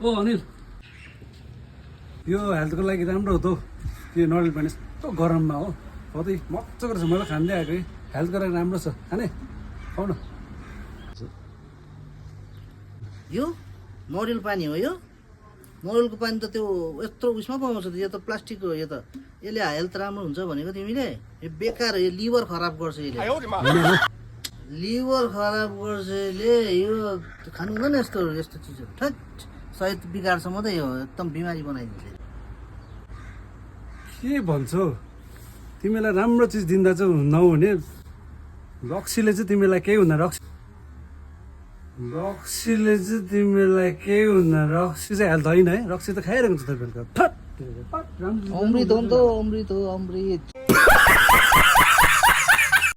ओ अनिल, यो हेल्थको लागि राम्रो हो त हौ यो नरिवल पानी। यस्तो गरममा हो कतै मजाको रहेछ, मैले खाँदै आएको है। हेल्थको लागि राम्रो छ, खाने खाऊ न। यो नरिवल पानी हो। यो नरिवलको पानी त त्यो यत्रो उयसमा पाउँछ त, यो त प्लास्टिक हो। यो त यसले हेल्थ राम्रो हुन्छ भनेको तिमीले? यो बेकार हो, यो लिभर खराब गर्छ यसले। लिभर खराब गर्छ यसले। यो खानु हुँदैन यस्तो यस्तो चिजहरू। ठट सहित बिगार्छ मात्रै, यो एकदम बिमारी बनाइदिन्छ। के भन्छौ तिमीलाई राम्रो चिज दिँदा चाहिँ नहुने। रक्सीले चाहिँ तिमीलाई केही हुँदैन। रक्सीले चाहिँ तिमीलाई केही हुँदैन। रक्सी चाहिँ हेल्थ होइन है। रक्सी त खाइरहेको हुन्छ तपाईँहरूको। अमृत हो नि त, अमृत हो, अमृत।